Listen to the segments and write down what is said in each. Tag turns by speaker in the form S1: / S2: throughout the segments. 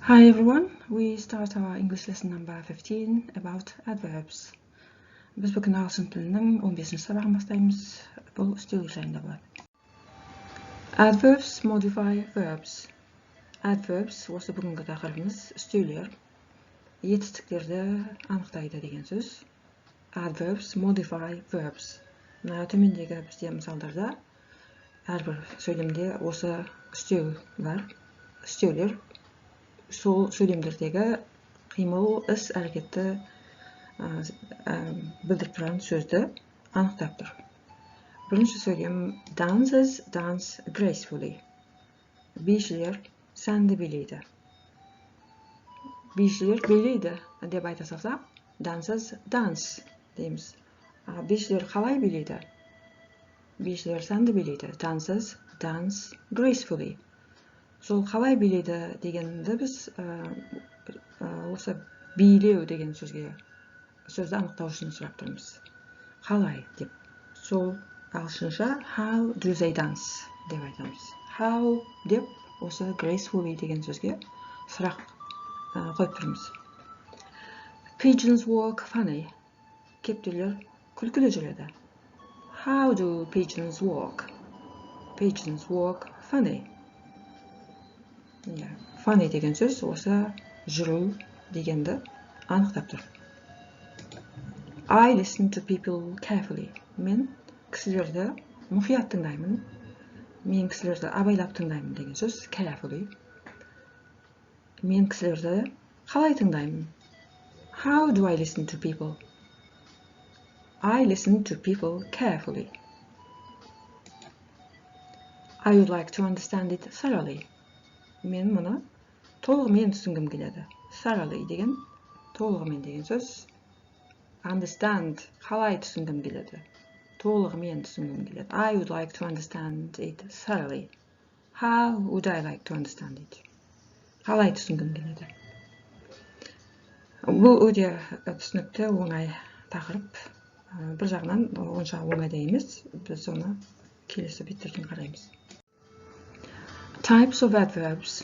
S1: Hi everyone, we start our English lesson number 15 about adverbs. Біз бүгін ағылшын тілінің 15 сабағын бастаймыз. Бұл үстеулер жайында болады. Adverbs modify verbs. Adverbs осы бүгінгі тақырыбымыз үстеулер. Етістіктерді анықтайды деген сөз. Adverbs modify verbs. Мына төмендегі бізде мысалдарда әрбір сөйлемде осы үстеу бар. Үстеулер сол сөйлемдердегі қимыл, іс әрекетті білдіріп тұрған сөзді анықтап тұр. Бірінші сөйлем: Dancers dance gracefully. Бишілер сәнді билейді. Бишілер билейді деп айта салсақ, dancers dance дейміз. Бишілер қалай билейді? Бишілер сәнді билейді. Dancers dance gracefully. Сол қалай билейді дегенді біз осы билеу деген сөзге сөзді анықтау үшін сұрап тұрмыз. Қалай деп. Сол ағылшынша how do they dance деп айтамыз. How деп осы gracefully деген сөзге сұрақ қойып тұрмыз. Pigeons walk funny. Кептерлер күлкілі жүреді. How do pigeons walk? Pigeons walk funny. Yeah. Funny деген сөз осы жүру дегенді анықтап тұр. I listen to people carefully. Мен кісілерді мұқият тыңдаймын. Мен кісілерді абайлап тыңдаймын деген сөз carefully. Мен кісілерді қалай тыңдаймын? How do I listen to people? I listen to people carefully. I would like to understand it thoroughly. Мен мұны толығымен түсінгім келеді. Thoroughly деген толығымен деген сөз. Understand қалай түсінгім келеді? Толығымен түсінгім келеді. I would like to understand it thoroughly. How would I like to understand it? Қалай түсінгім келеді? Бұл өте түсінікті, оңай тақырып. Бір жағынан онша оңай да емес. Біз оны келесі беттерден қараймыз. Types of adverbs.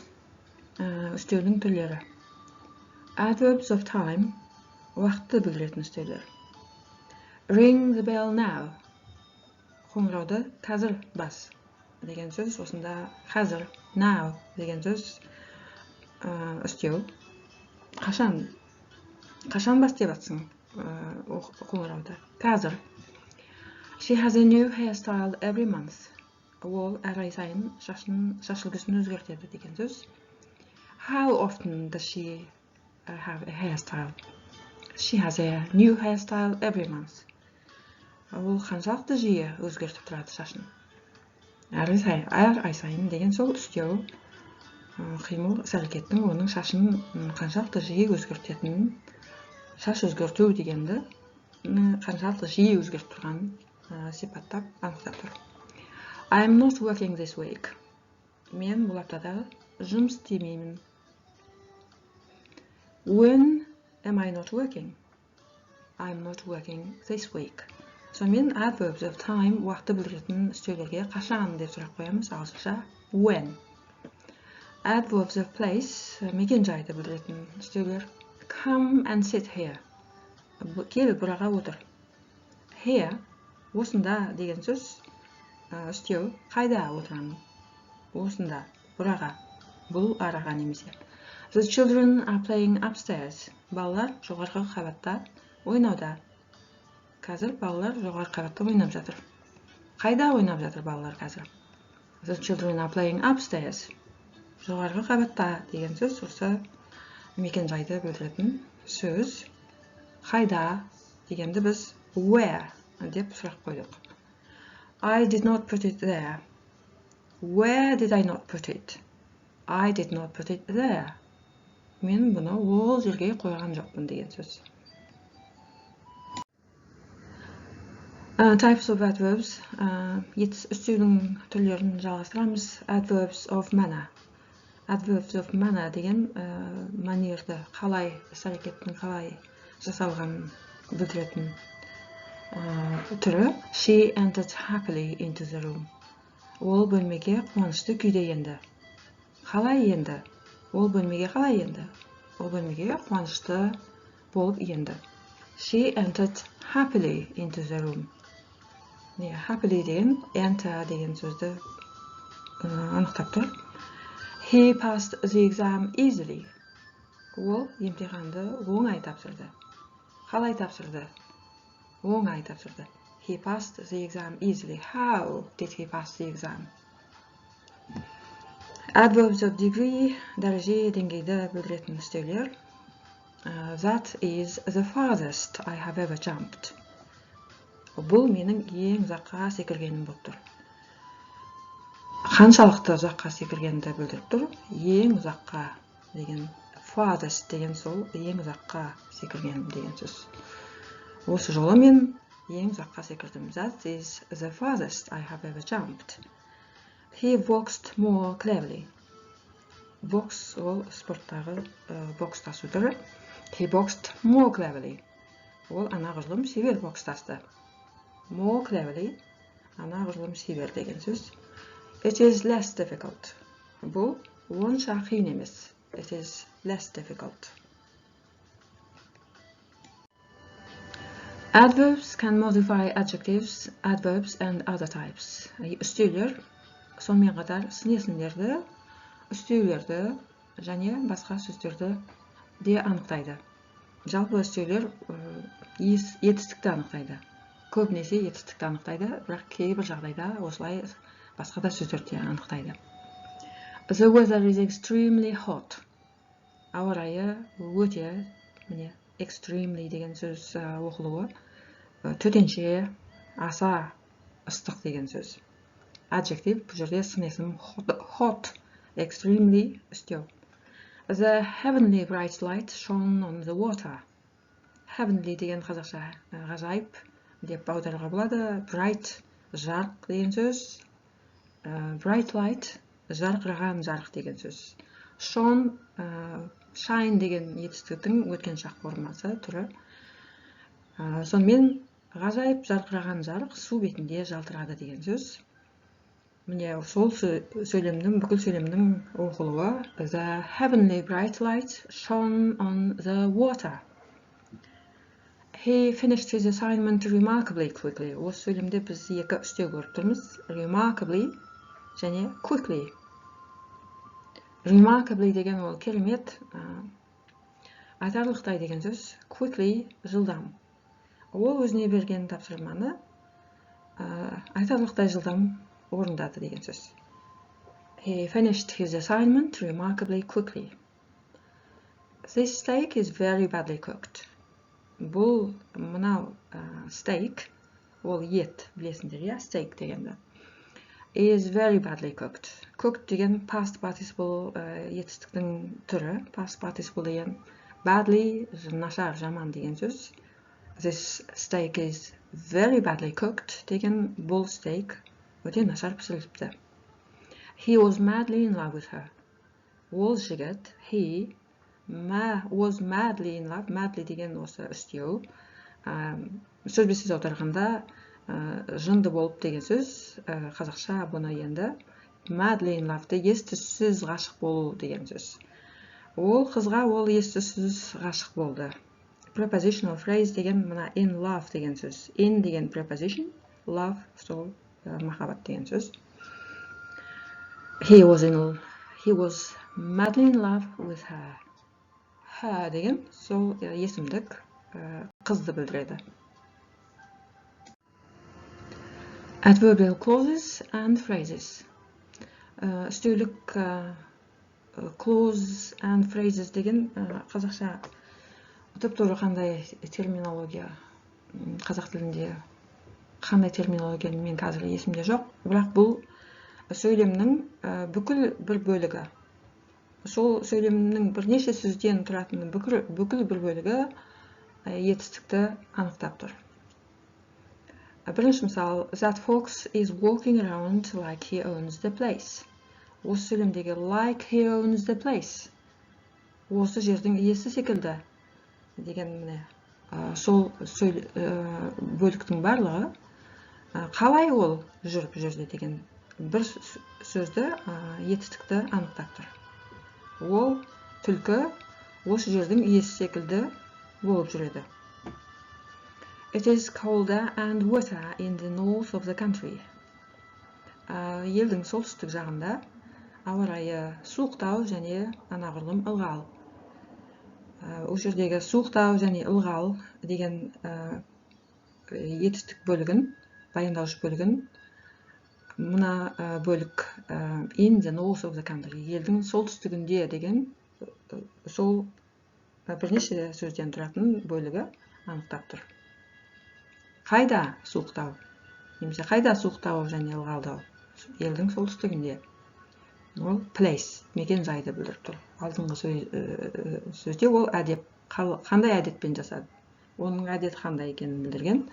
S1: Үстеудің түрлері. Adverbs of time. Уақытты білдіретін үстеулер. Ring the bell now. Қоңырауды қазір бас деген сөз. Осында қазір, now деген сөз үстеу. Қашан? Қашан бас деп жатсың қоңырауды? Қазір. She has a new hairstyle every month. Ол әр ай сайын шашын, шаш үлгісін өзгертеді деген сөз. How often does she have a hairstyle? She has a new hairstyle every month. Ол қаншалықты жиі өзгертіп тұрады шашын? Әр ай сайын деген сол үстеу қимыл іс әрекеттің оның шашын қаншалықты жиі өзгертетінін, шаш өзгерту дегенді қаншалықты жиі өзгертіп тұрғанын сипаттап, анықтап тұр. I am not working this week. Мен бұл аптада жұмыс істемеймін. When am I not working? I'm not working this week. Сонымен adverbs of time уақытты білдіретін үстеулерге қашан деп сұрақ қоямыз ағылшынша when. Adverbs of place мекен жайды білдіретін үстеулер. Come and sit here. Кел, бұраға отыр. Here осында деген сөз үстеу. Қайда отырамын? Осында, бұраға, бұл араға немесе. The children are playing upstairs. Балалар жоғарғы қабатта ойнауда. Қазір балалар жоғарғы қабатта ойнап жатыр. Қайда ойнап жатыр балалар қазір? The children are playing upstairs. Жоғарғы қабатта деген сөз осы мекен жайды білдіретін сөз. Қайда дегенді біз where деп сұрақ қойдық. I did not put it there. Where did I not put it? I did not put it there. Мен бұны ол жерге қойған жоқпын деген сөз. Types of adverbs. Үстеудің түрлерін жалғастырамыз. Adverbs of manner. Adverbs of manner деген манерді, қалай іс әрекеттің қалай жасалғанын білдіретін түрі. She entered happily into the room. Ол бөлмеге қуанышты күйде енді. Қалай енді? Ол бөлмеге қалай енді? Ол бөлмеге қуанышты болып енді. She entered happily into the room. Не, happily деген enter деген сөзді анықтап тұр. He passed the exam easily. Ол емтиханды оңай тапсырды. Қалай тапсырды? Оңай тапсырды. He passed the exam easily. How did he pass the exam? Adverbs of degree, дәреже, деңгейді білдіретін үстеулер. That is the farthest I have ever jumped. Бұл менің ең ұзаққа секіргенім болып тұр. Қаншалықты ұзаққа секіргенді білдіріп тұр. Ең ұзаққа деген farthest деген сол ең ұзаққа секіргенім деген сөз. Осы жолы мен ең ұзаққа секірдім. That is the farthest I have ever jumped. He boxed more cleverly. Бокс ол спорттағы бокстасу түрі. He boxed more cleverly. Ол анағұрлым шебер бокстасты. More cleverly, анағұрлым шебер деген сөз. It is less difficult. Бұл онша қиын емес. It is less difficult. Adverbs can modify adjectives, adverbs and other types. Үстеулер сонымен қатар сын есімдерді, үстеулерді және басқа сөздерді де анықтайды. Жалпы үстеулер етістікті анықтайды. Көбінесе етістікті анықтайды, бірақ кейбір жағдайда осылай басқа да сөздерді де анықтайды. The weather is extremely hot. Ауа райы өте, міне, extremely деген сөз оқылуы, төтенше, аса ыстық деген сөз. Adjective бұл жерде сын есім hot, extremely үстеу. The heavenly bright light shone on the water. Heavenly деген қазақша ғажайып деп аударуға болады. Bright жарық деген сөз. Bright light жарқыраған жарық деген сөз. Shone, shine деген етістіктің өткен шақ формасы түрі. Сонымен ғажайып жарқыраған жарық су бетінде жалтырады деген сөз. Міне сол сөйлемнің, бүкіл сөйлемнің оқылуы. The heavenly bright light shone on the water. He finished his assignment remarkably quickly. Осы сөйлемде біз екі үстеу көріп тұрмыз. Remarkably және quickly. Remarkably деген ол керемет, айтарлықтай деген сөз. Quickly жылдам. Ол өзіне берген тапсырманы айтарлықтай жылдам орындады деген сөз. He finished his assignment remarkably quickly. This steak is very badly cooked. Бұл мынау steak, ол ет, білесіңдер, иә, steak дегенді. Is very badly cooked. Cooked деген past participle етістіктің түрі. Past participle деген badly, нашар, жаман деген сөз. This steak is very badly cooked деген бұл steak өте нашар пісіріліпті. He was madly in love with her. Ол жігіт, he was madly in love, madly деген осы үстеу. Сөзбе сөз аударғанда жынды болып деген сөз, қазақша бұны енді madly in love-ты ес түссіз ғашық болу деген сөз. Ол қызға ол ес түссіз ғашық болды. Prepositional phrase деген мына in love деген сөз. In деген preposition, love сол махаббат деген сөз. He was madly in love with her. Her деген сол есімдік қызды білдіреді. Adverbial clauses and phrases. Үстеулік clause and phrases деген қазақша түп-тура қандай терминология, қазақ тілінде қандай терминология мен қазір есімде жоқ, бірақ бұл сөйлемнің бүкіл бір бөлігі. Сол сөйлемнің бірнеше сөзден тұратын бүкіл бір бөлігі етістікті анықтап тұр. Бірінші мысал, that fox is walking around like he owns the place. Осы сөйлемдегі like he owns the place, осы жердің иесі секілді деген міне сол бөліктің барлығы қалай ол жүріп жүрді деген бір сөзді, етістікті анықтап тұр. Ол Түлкі осы жердің иесі секілді болып жүреді. It is colder and wetter in the north of the country. Елдің солтүстік жағында ауа райы суықтау және анағұрлым ылғал. Ол жердегі суықтау және ылғал деген етістік бөлігін, баяндауыш бөлігін мына бөлік in the north of the country, елдің солтүстігінде деген сол бірнеше сөзден тұратын бөлігі анықтап тұр. Қайда суықтау? Немесе қайда суықтау және ылғалдау? Елдің солтүстігінде. Ол place, мекен жайды білдіріп тұр. Алдыңғы сөзде ол әдеп, қандай әдетпен жасады? Оның әдеті қандай екенін білдірген.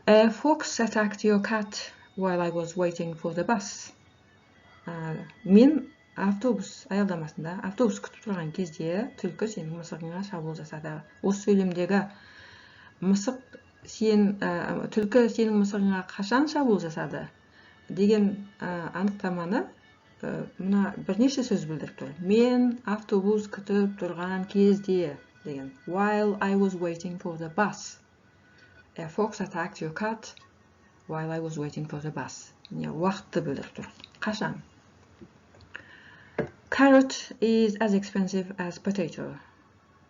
S1: A fox attacked your cat while I was waiting for the bus. Мен автобус аялдамасында автобус күтіп тұрған кезде түлкі сенің мысығыңа шабуыл жасады. Осы сөйлемдегі мысық сен, түлкі сенің мысығыңа қашан шабуыл жасады деген анықтаманы мына бірнеше сөз білдіріп тұр. Мен автобус күтіп тұрған кезде деген. While I was waiting for the bus. A fox attacked your cat while I was waiting for the bus. Міне, уақытты білдіріп тұр. Қашан? Carrot is as expensive as potato.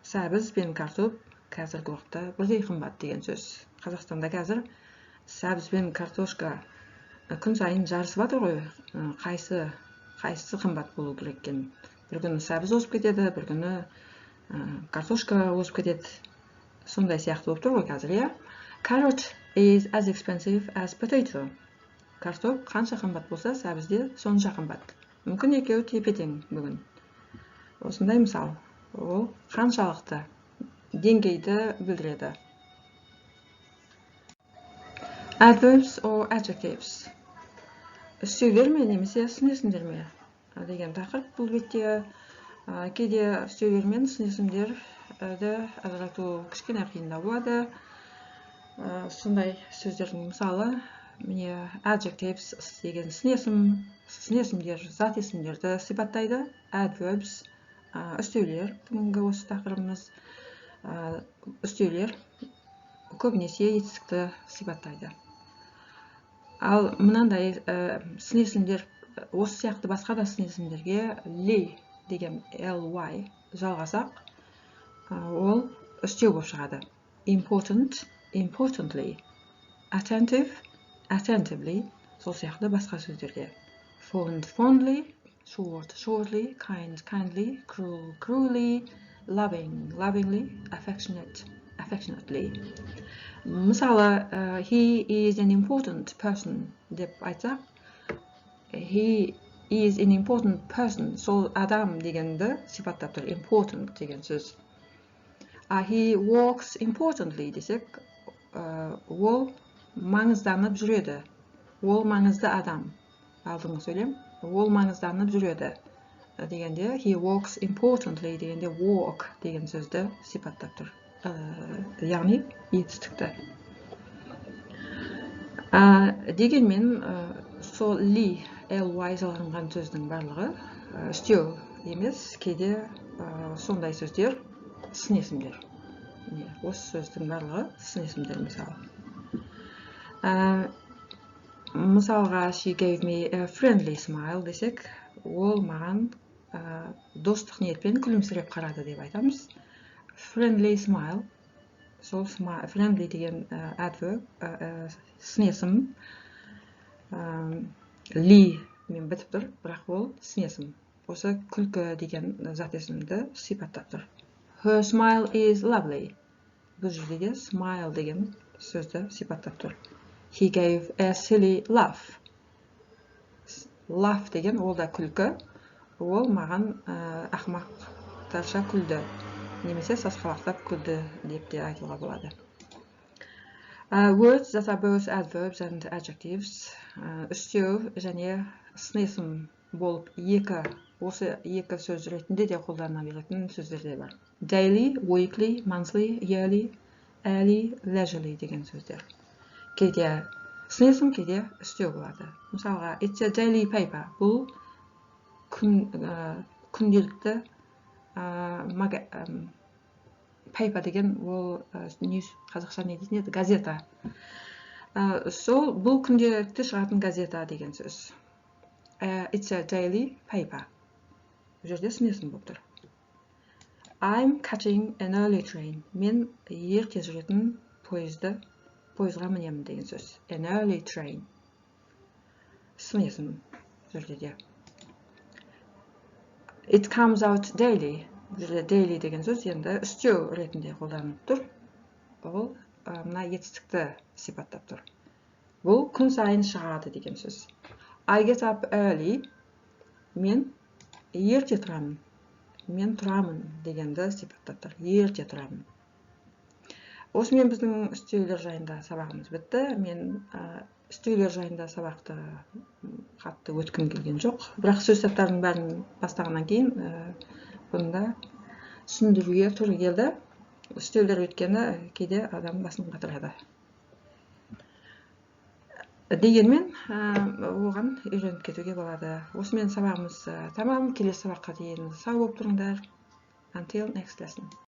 S1: Сәбіз бен картоп қазіргі уақытта бірдей қымбат деген сөз. Қазақстанда қазір сәбіз бен картошка күн сайын жарысып жатыр ғой, қайсысы қымбат болу керек екен. Бір күні сәбіз озып кетеді, бір күні картошка озып кетеді. Сондай сияқты болып тұр ғой қазір, иә? Carrot is as expensive as potato. Картоп қанша қымбат болса, сәбіз де сонша қымбат. Мүмкін екеуі тепе-тең бүгін. Осындай мысал. Ол қаншалықты деңгейді білдіреді. Adverbs or adjectives. Үстеулер ме немесе сын есімдер ме деген тақырып бұл бетте. Кейде үстеулер мен сын есімдерді ажырату кішкене қиындау болады. Сондай сөздердің мысалы, міне, adjectives деген сын есім, сын есімдер зат есімдерді сипаттайды. Adverbs, үстеулер, бүгінгі осы тақырыбымыз. Үстеулер көбінесе етістікті сипаттайды. Ал мынандай сын есімдер, осы сияқты басқа да сын есімдерге ly деген ly жалғасақ, ол үстеу болып шығады. Important, importantly, attentive, attentively, сол сияқты басқа сөздерде. Fond, fondly, short, shortly, kind, kindly, cruel, cruelly, loving, lovingly, affectionate, affectionately. Мысалы, he is an important person деп айтсақ, he is an important person, сол адам дегенді сипаттап тұр, important деген сөз. He walks importantly десек, ол маңызданып жүреді. Ол маңызды адам. Алдыңғы сөйлем, ол маңызданып жүреді дегенде, he walks importantly дегенде walk деген сөзді сипаттап тұр. Яғни етістікті. Дегенмен, сол ly, ly жалғанған сөздің барлығы үстеу емес, кейде сондай сөздер сын есімдер. Міне, осы сөздің барлығы сын есімдер мысалы. Мысалға, she gave me a friendly smile десек, ол маған достық ниетпен күлімсіреп қарады деп айтамыз. Friendly smile, сол friendly деген adverb, сын есім, ly мен бітіп тұр, бірақ ол сын есім. Осы күлкі деген зат есімді сипаттап тұр. Her smile is lovely. Бұл жерде де smile деген сөзді сипаттап тұр. He gave a silly laugh. Laugh деген ол да күлкі. Ол маған ақымақтарша күлді немесе сасқалақтап күлді деп те айтуға болады. Words that are both adverbs and adjectives. Үстеу және сын есім болып осы екі сөз ретінде де қолдана беретін сөздер де бар. Daily, weekly, monthly, yearly, early, leisurely деген сөздер. Кейде сын есім, кейде үстеу болады. Мысалға, it's a daily paper. Бұл күнделікті Paper деген ол news, қазақша не дейтін еді, газета. Сол бұл күнделікті шығатын газета деген сөз. It's a daily paper. Бұл жерде сын есім болып тұр. I'm catching an early train. Мен ерте жүретін пойызға мінемін деген сөз. An early train. Сын есім бұл жерде де. It comes out daily. Бұл жерде daily деген сөз енді үстеу ретінде қолданылып тұр. Ол мына етістікті сипаттап тұр. Бұл күн сайын шығады деген сөз. I get up early. Мен ерте тұрамын. Мен тұрамын дегенді сипаттап тұр. Ерте тұрамын. Осымен біздің үстеулер жайында сабағымыз бітті. Мен үстеулер жайында сабақты қатты өткім келген жоқ. Бірақ сөз таптардың бәрін бастағаннан кейін бұны да түсіндіруге тура келді. Үстеулер өйткені кейде адам басын қатырады. Дегенмен оған үйреніп кетуге болады. Осымен сабағымыз тамам. Келесі сабаққа дейін сау болып тұрыңдар. Until next lesson.